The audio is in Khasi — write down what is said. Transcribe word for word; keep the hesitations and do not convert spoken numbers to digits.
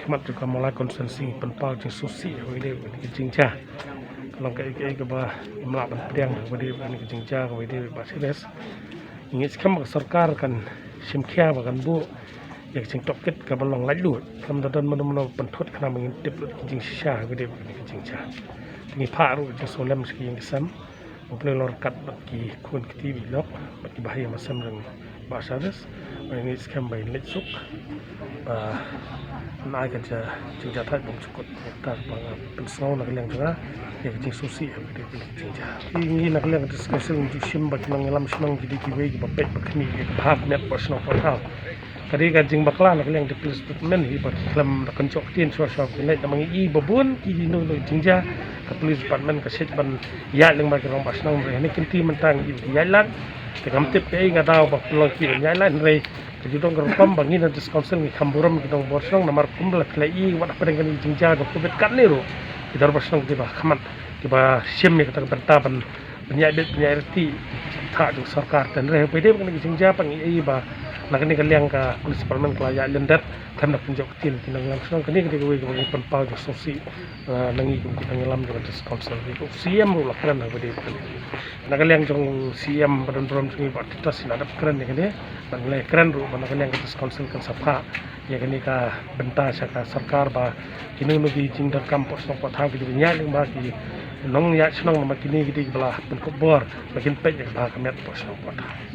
Mat jong ka Mawlai constituency pynpaw jingsngewsih ha kaba ïadei bad kane ka jingjia. Ka long kaei kaei kaba ym lah ban pdiang ha kaba ïadei bad kane ka jingjia kaba ïadei bad Bah Sharif. Ngi skhem ba ka sorkar kan shim khia ba kan buh ïa ka jingtohkit kaba long laitluid. Kam da don mano mano pynthut khnang ba ngin tip lut ka jingshisha ha kaba ïadei bad kane ka jingjia. Te ngi phah ruh ka jingsngewlem sha ki ïing ki sem. Ba U Blei un long ryngkat bad ki khun kti ba ïeit lok bad ki bahaïing bahasem jong Bah Sharif. Ba ngi skhem ba ngin leit suk ba ngin ai ka jingjia thait bymjukut. Kata ba nga pynsngew na ka liang jong nga ïa ka jingsngewsih ha kaba ïadei bad ka jingjia. Ngi na ka liang ka District Council ngi ju shim ba ki nongïalam shnong ki dei kiwei kiba peit ba khmih ïa ka bha ka miat hapoh shnong hapoh thaw. Ka dei ka jingbakla na ka liang ka Police Department hi ba ki khlem da kynjoh ktien shuwa shuwa ba kin leit, namar ngi i ba bun ki hino hino ki jingjia ka Police Department ka shet ban ïaid lyngba ki rangbah shnong, hynrei ha kine ki mynta ngi i ba ki ïaid lad. Te ngam tip kaei nga daw ba pynlong ki ban ïaid lad, hynrei ka ju don ka rukom ba ngi na District Council ngi kham burom ki nongbor shnong, namar kumba la phi la i wat hapdeng kane ka jingjia ka Covid katne ruh ki dorbar shnong kiba khmat kiba shim ïa kata ka bynta ban pynïaid bit pynïaid riti thah jong sorkar. Te hynrei ha kaba ïadei bad kane ka jingjia pat ngi i ba na kane ka liang ka Police Department ka la ïaid lyndet, khlem da kynjoh ktien ki nongïalam shnong. Kane ka dei kawei kaba ngi pynpaw jingsngewsih, eh, na ngi kum ki nongïalam jong ka District Council. Ka C E M ruh la kren ha kaba ïadei bad kane. Na ka liang jong C E M ba don burom jong ngi Bah Titus i la dep kren ïa kane. Bad ngi la kren ruh ba na ka liang ka District Council kan sa phah ïa kane ka bynta sha ka sorkar ba kino kino ki jingdonkam hapoh shnong hapoh thaw ki dei ban ïaid lyngba ki nongïaid shnong, namar kine ki dei kiba la pynkup bor ba kin peit ïa ka bha ka miat hapoh shnong hapoh thaw.